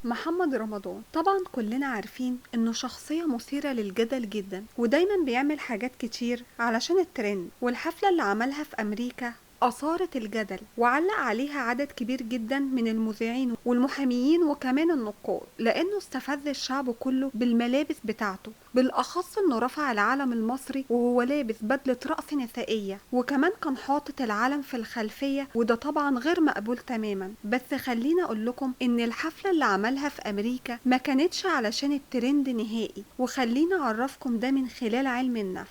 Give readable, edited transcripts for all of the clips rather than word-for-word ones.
محمد رمضان طبعا كلنا عارفين انه شخصية مثيرة للجدل جدا، ودايما بيعمل حاجات كتير علشان الترند. والحفلة اللي عملها في امريكا أثارت الجدل وعلق عليها عدد كبير جدا من المذيعين والمحاميين وكمان النقاد، لأنه استفز الشعب كله بالملابس بتاعته، بالأخص أنه رفع العلم المصري وهو لابس بدلة رقص نسائية، وكمان كان حاطط العلم في الخلفية، وده طبعا غير مقبول تماما. بس خلينا أقول لكم إن الحفلة اللي عملها في أمريكا ما كانتش علشان الترند نهائي، وخلينا أعرفكم ده من خلال علم النفس.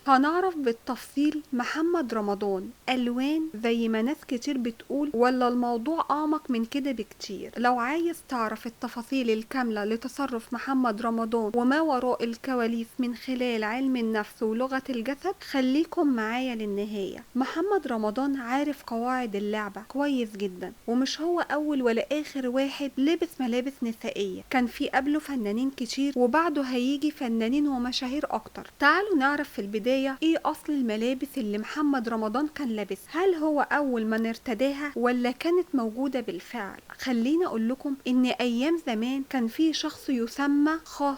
هنعرف بالتفصيل محمد رمضان ألوان زي ما ناس كتير بتقول، ولا الموضوع أعمق من كده بكتير. لو عايز تعرف التفاصيل الكاملة لتصرف محمد رمضان وما وراء الكواليس من خلال علم النفس ولغة الجسد، خليكم معايا للنهاية. محمد رمضان عارف قواعد اللعبة كويس جدا، ومش هو أول ولا آخر واحد لبس ملابس نسائية، كان في قبله فنانين كتير وبعده هيجي فنانين ومشاهير أكتر. تعالوا نعرف في البداية ايه اصل الملابس اللي محمد رمضان كان لابسها، هل هو اول من ارتداها ولا كانت موجودة بالفعل؟ خلينا اقول لكم ان ايام زمان كان في شخص يسمى خاه،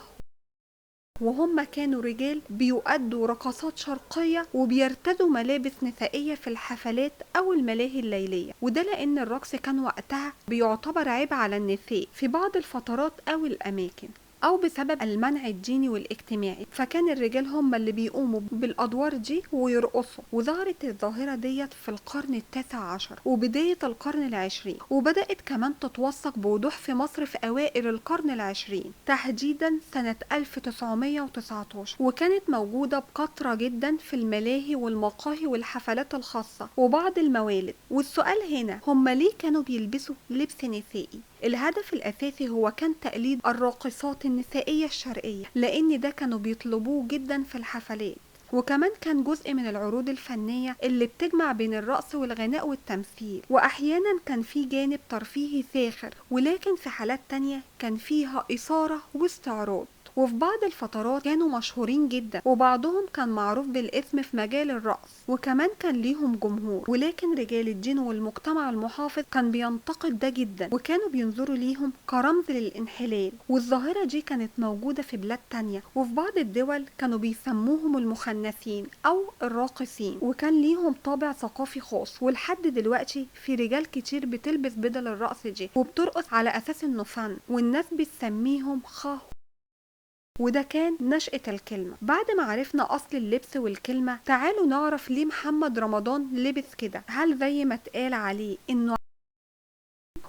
وهم كانوا رجال بيؤدوا رقصات شرقية وبيرتدوا ملابس نسائية في الحفلات أو الملاهي الليلية، وده لأن الرقص كان وقتها بيعتبر عيب على النساء في بعض الفترات أو الأماكن، أو بسبب المنع الديني والاجتماعي، فكان الرجال هم اللي بيقوموا بالأدوار دي ويرقصوا. وظهرت الظاهرة ديت في القرن 19 وبداية القرن 20، وبدأت كمان تتوثق بوضوح في مصر في أوائل القرن 20، تحديدا سنة 1919، وكانت موجودة بكثرة جدا في الملاهي والمقاهي والحفلات الخاصة وبعض الموالد. والسؤال هنا، هم ليه كانوا بيلبسوا لبس نسائي؟ الهدف الأساسي هو كان تقليد الراقصات النسائية الشرقية، لأن ده كانوا بيطلبوه جدا في الحفلات، وكمان كان جزء من العروض الفنية اللي بتجمع بين الرقص والغناء والتمثيل، وأحيانا كان في جانب ترفيهي ساخر، ولكن في حالات تانية كان فيها إثارة واستعراض. وفي بعض الفترات كانوا مشهورين جدا، وبعضهم كان معروف بالاسم في مجال الرقص، وكمان كان ليهم جمهور، ولكن رجال الدين والمجتمع المحافظ كان بينتقد ده جدا، وكانوا بينظروا ليهم كرمز للانحلال. والظاهرة دي كانت موجودة في بلاد تانية، وفي بعض الدول كانوا بيسموهم المخنثين أو الراقصين، وكان ليهم طابع ثقافي خاص. ولحد دلوقتي في رجال كتير بتلبس بدل الرقص دي وبترقص على أساس إنه فن، والناس بتسميهم خاه، وده كان نشأة الكلمة. بعد ما عرفنا أصل اللبس والكلمة، تعالوا نعرف ليه محمد رمضان لبس كده. هل زي ما اتقال عليه إنه،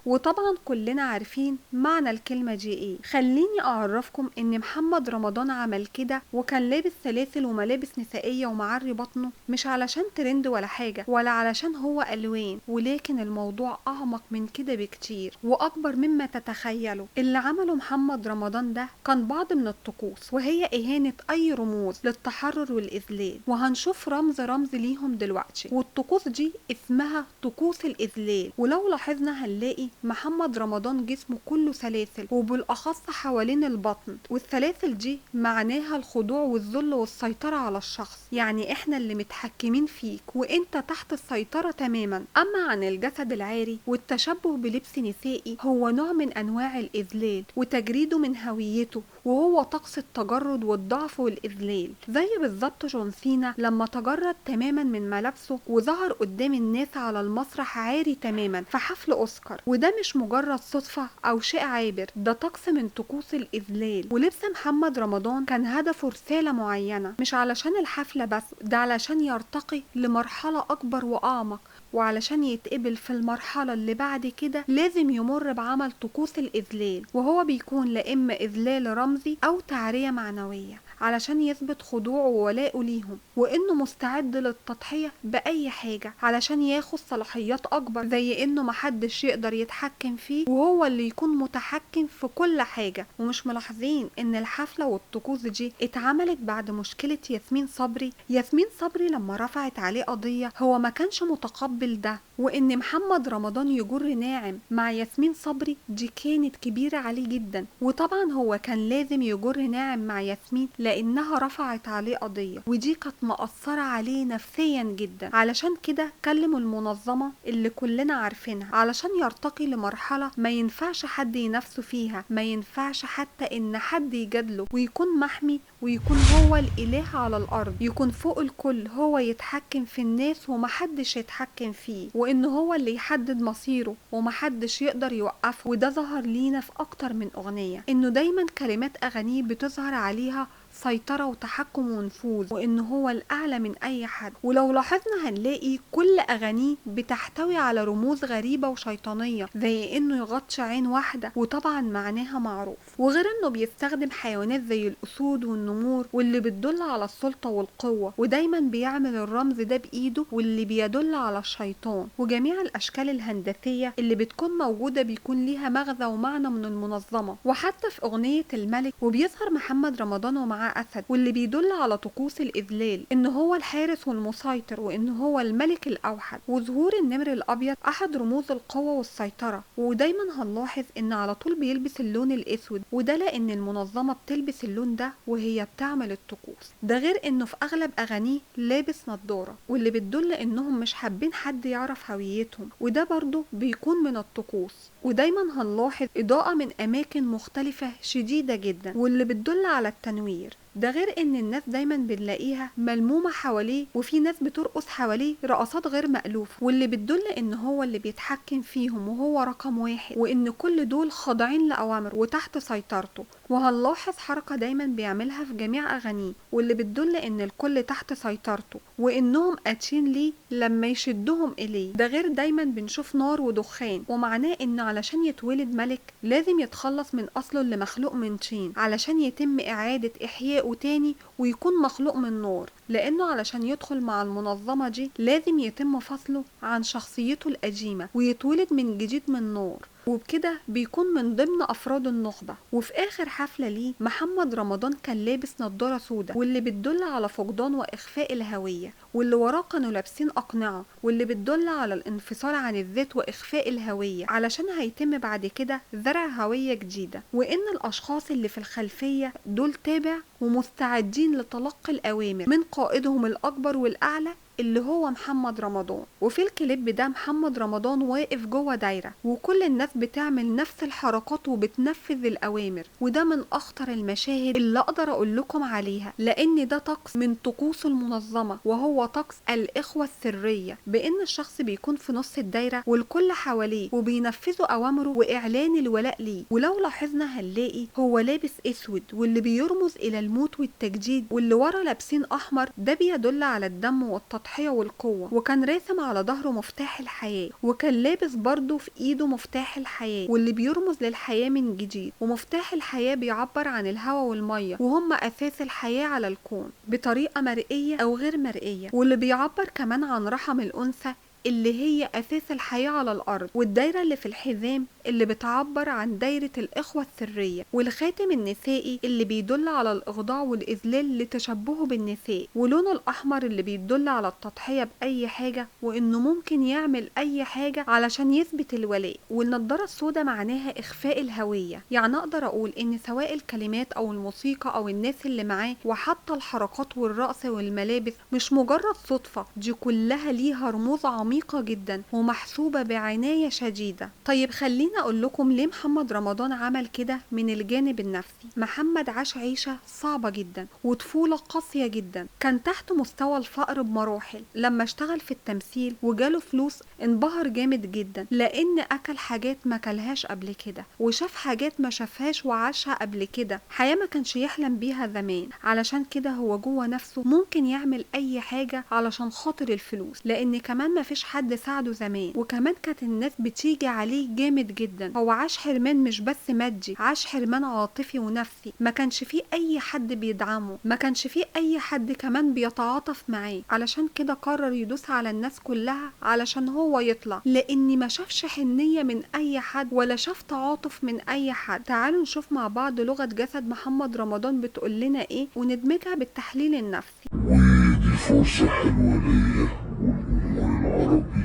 وطبعا كلنا عارفين معنى الكلمة دي ايه. خليني اعرفكم ان محمد رمضان عمل كده وكان لابس سلاسل وملابس نسائية ومعري بطنه، مش علشان ترند ولا حاجة ولا علشان هو الوان، ولكن الموضوع اعمق من كده بكتير واكبر مما تتخيلوا. اللي عمله محمد رمضان ده كان بعض من الطقوس، وهي اهانة اي رموز للتحرر والاذلال، وهنشوف رمز رمز ليهم دلوقتي. والطقوس دي اسمها طقوس الاذلال، ولو لاحظنا هنلاقي محمد رمضان جسمه كله سلاسل، وبالأخص حوالين البطن، والسلاسل دي معناها الخضوع والذل والسيطرة على الشخص، يعني احنا اللي متحكمين فيك وانت تحت السيطرة تماما. اما عن الجسد العاري والتشبه بلبس نسائي، هو نوع من انواع الاذلال وتجريده من هويته، وهو طقس التجرد والضعف والاذلال، زي بالظبط جون سينا لما تجرد تماما من ملابسه وظهر قدام الناس على المسرح عاري تماما في حفل اوسكار. وده مش مجرد صدفة أو شيء عابر، ده طقس من طقوس الإذلال. ولبس محمد رمضان كان هدفه رسالة معينة، مش علشان الحفلة بس، ده علشان يرتقي لمرحلة أكبر وأعمق، وعلشان يتقبل في المرحلة اللي بعد كده لازم يمر بعمل طقوس الإذلال، وهو بيكون لا إما إذلال رمزي أو تعرية معنوية، علشان يثبت خضوعه وولائه ليهم، وإنه مستعد للتضحية بأي حاجة علشان ياخد صلاحيات أكبر، زي إنه محدش يقدر يتحكم فيه وهو اللي يكون متحكم في كل حاجة. ومش ملاحظين إن الحفلة والطقوس دي اتعملت بعد مشكلة ياسمين صبري؟ ياسمين صبري لما رفعت عليه قضية هو ما كانش متقبل ده، وإن محمد رمضان يجر ناعم مع ياسمين صبري دي كانت كبيرة عليه جدا، وطبعا هو كان لازم يجر ناعم مع ياسمين لأنها رفعت عليه قضية، ودي كانت مأثرة عليه نفسيا جدا. علشان كده كلم المنظمة اللي كلنا عارفينها علشان يرتقي لمرحلة ما ينفعش حد ينافسه فيها، ما ينفعش حتى إن حد يجادله، ويكون محمي ويكون هو الإله على الأرض، يكون فوق الكل، هو يتحكم في الناس ومحدش يتحكم فيه، وإن هو اللي يحدد مصيره ومحدش يقدر يوقفه. وده ظهر لينا في أكتر من أغنية، إنه دايما كلمات أغانيه بتظهر عليها سيطرة وتحكم ونفوذ، وإن هو الأعلى من أي حد. ولو لاحظنا هنلاقي كل أغانيه بتحتوي على رموز غريبة وشيطانية، زي إنه يغطش عين واحدة وطبعا معناها معروف، وغير إنه بيستخدم حيوانات زي الأسود والنمور واللي بتدل على السلطة والقوة، ودايما بيعمل الرمز ده بإيده واللي بيدل على الشيطان. وجميع الأشكال الهندسية اللي بتكون موجودة بيكون ليها مغزى ومعنى من المنظمة. وحتى في أغنية الملك وبيظهر محمد رمضان ومعاه أسد، واللي بيدل على طقوس الإذلال، إن هو الحارس والمسيطر وإن هو الملك الأوحد. وظهور النمر الأبيض أحد رموز القوة والسيطرة، ودايما هنلاحظ إن على طول بيلبس اللون الأسود، وده لأن المنظمة بتلبس اللون ده وهي بتعمل الطقوس. ده غير إنه في أغلب أغانيه لابس نظارة، واللي بتدل إنهم مش حابين حد يعرف هويتهم، وده برضو بيكون من الطقوس. ودايما هنلاحظ إضاءة من أماكن مختلفة شديدة جدا، واللي بتدل على التنوير. ده غير ان الناس دايما بنلاقيها ملمومة حواليه، وفي ناس بترقص حواليه رقصات غير مألوفة، واللي بتدل ان هو اللي بيتحكم فيهم وهو رقم واحد، وان كل دول خاضعين لأوامره وتحت سيطرته. وهنلاحظ حركة دايما بيعملها في جميع أغانيه، واللي بتدل ان الكل تحت سيطرته وانهم قاتشين ليه لما يشدهم اليه. ده غير دايما بنشوف نار ودخان، ومعناه انه علشان يتولد ملك لازم يتخلص من اصله اللي مخلوق من طين علشان يتم اعادة احيائه تاني ويكون مخلوق من نور، لانه علشان يدخل مع المنظمة دي لازم يتم فصله عن شخصيته القديمة ويتولد من جديد من نور، وبكده بيكون من ضمن افراد النخبة. وفي اخر حفلة ليه محمد رمضان كان لابس نظارة سودة، واللي بتدل على فقدان واخفاء الهوية، واللي وراه كانوا لابسين اقنعة، واللي بتدل على الانفصال عن الذات واخفاء الهوية، علشان هيتم بعد كده زرع هوية جديدة، وان الاشخاص اللي في الخلفية دول تابع ومستعدين لتلقي الاوامر من قائدهم الاكبر والاعلى اللي هو محمد رمضان. وفي الكليب ده محمد رمضان واقف جوه دايرة وكل الناس بتعمل نفس الحركات وبتنفذ الأوامر، وده من أخطر المشاهد اللي أقدر أقول لكم عليها، لأن ده طقس من طقوس المنظمة، وهو طقس الإخوة السرية، بإن الشخص بيكون في نص الدايرة والكل حواليه وبينفذوا أوامره وإعلان الولاء ليه. ولو لاحظنا هنلاقي هو لابس أسود واللي بيرمز إلى الموت والتجديد، واللي ورا لابسين أحمر ده بيدل على الدم والتضحية والقوة، وكان راسم على ظهره مفتاح الحياة، وكان لابس برضه في ايده مفتاح الحياة واللي بيرمز للحياة من جديد. ومفتاح الحياة بيعبر عن الهواء والمية وهم اساس الحياة على الكون بطريقة مرئية او غير مرئية، واللي بيعبر كمان عن رحم الانثى اللي هي أساس الحياة على الأرض، والدايرة اللي في الحزام اللي بتعبر عن دايرة الإخوة السرية، والخاتم النسائي اللي بيدل على الإخضاع والإذلال لتشبهه بالنساء، ولونه الأحمر اللي بيدل على التضحية بأي حاجة وإنه ممكن يعمل أي حاجة علشان يثبت الولاء، والنضارة السوداء معناها إخفاء الهوية. يعني أقدر أقول إن سواء الكلمات أو الموسيقى أو الناس اللي معاه وحتى الحركات والرقص والملابس مش مجرد صدفة، دي كلها ليها رموز عميقة جدا ومحسوبة بعناية شديدة. طيب خلينا اقول لكم ليه محمد رمضان عمل كده من الجانب النفسي. محمد عاش عيشة صعبة جدا وطفولة قاسية جدا، كان تحت مستوى الفقر بمراحل. لما اشتغل في التمثيل وجاله فلوس انبهر جامد جدا، لان اكل حاجات ما كلهاش قبل كده وشاف حاجات ما شافهاش وعاشها قبل كده، حياة ما كانش يحلم بيها زمان. علشان كده هو جوه نفسه ممكن يعمل اي حاجة علشان خاطر الفلوس، لان كمان ما فيش حد ساعده زمان، وكمان كانت الناس بتيجي عليه جامد جدا. هو عاش حرمان مش بس مادي، عاش حرمان عاطفي ونفسي، ما كانش فيه اي حد بيدعمه، ما كانش فيه اي حد كمان بيتعاطف معاه. علشان كده قرر يدوس على الناس كلها علشان هو يطلع، لان ما شافش حنية من اي حد ولا شاف تعاطف من اي حد. تعالوا نشوف مع بعض لغة جسد محمد رمضان بتقول لنا ايه وندمجها بالتحليل النفسي. ودي فرصة حلوة ليا والجمهور العربي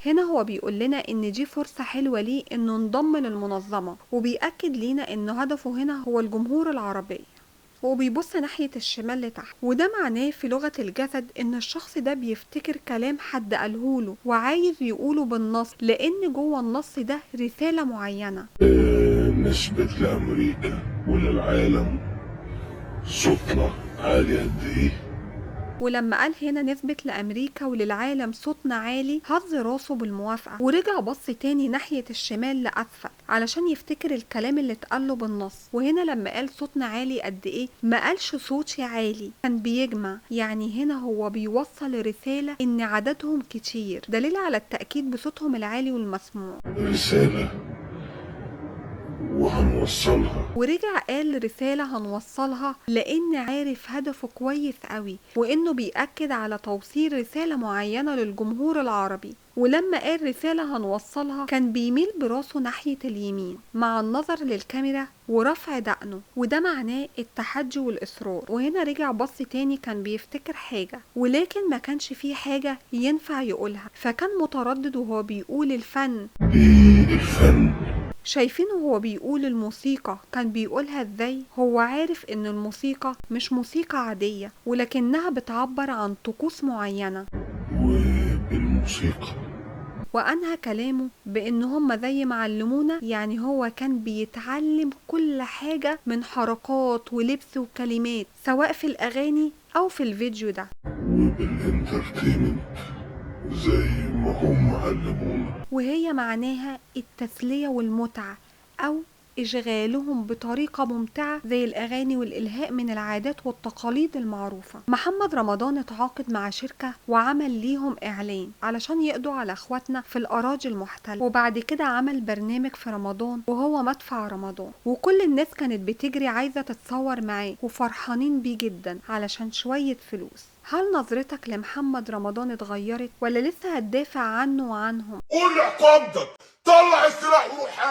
هنا هو بيقول لنا إن دي فرصة حلوة ليه إنه انضم للمنظمة، وبيأكد لينا إنه هدفه هنا هو الجمهور العربي، وبيبص ناحية الشمال لتحت، وده معناه في لغة الجسد إن الشخص ده بيفتكر كلام حد قالهوله وعايز يقوله بالنص، لأن جوه النص ده رسالة معينة. نثبت لأمريكا وللعالم صوتنا عالي قد إيه. ولما قال هنا نثبت لأمريكا وللعالم صوتنا عالي، هز راسه بالموافقة ورجع بص تاني ناحية الشمال لأسفل علشان يفتكر الكلام اللي اتقاله بالنص. وهنا لما قال صوتنا عالي قد ايه، ما قالش صوتي عالي، كان بيجمع، يعني هنا هو بيوصل رسالة ان عددهم كتير، دليل على التأكيد بصوتهم العالي والمسموع. رسالة وهنوصلها. ورجع قال رسالة هنوصلها لأن عارف هدفه كويس قوي، وإنه بيأكد على توصيل رسالة معينة للجمهور العربي. ولما قال رسالة هنوصلها كان بيميل براسه ناحية اليمين مع النظر للكاميرا ورفع دقنه، وده معناه التحدي والإصرار. وهنا رجع بص تاني كان بيفتكر حاجة، ولكن ما كانش فيه حاجة ينفع يقولها، فكان متردد وهو بيقول الفن. الفن شايفينه هو بيقول الموسيقى كان بيقولها ازاي؟ هو عارف ان الموسيقى مش موسيقى عادية، ولكنها بتعبر عن طقوس معينة. وبالموسيقى. وأنهى كلامه بأن هم زي ما علمونا، يعني هو كان بيتعلم كل حاجة من حركات ولبس وكلمات، سواء في الأغاني أو في الفيديو ده. وبال entertainment زي ما هم علمونا، وهي معناها التسلية والمتعة أو إشغالهم بطريقة ممتعة زي الأغاني والإلهاء من العادات والتقاليد المعروفة. محمد رمضان اتعاقد مع شركة وعمل ليهم إعلان علشان يقضوا على أخواتنا في الأراضي المحتلة، وبعد كده عمل برنامج في رمضان وهو مدفع رمضان، وكل الناس كانت بتجري عايزة تتصور معاه وفرحانين بيه جدا علشان شوية فلوس. هل نظرتك لمحمد رمضان اتغيرت ولا لسه هتدافع عنه وعنهم؟ قول لعقابتك طلع السلاح وروح.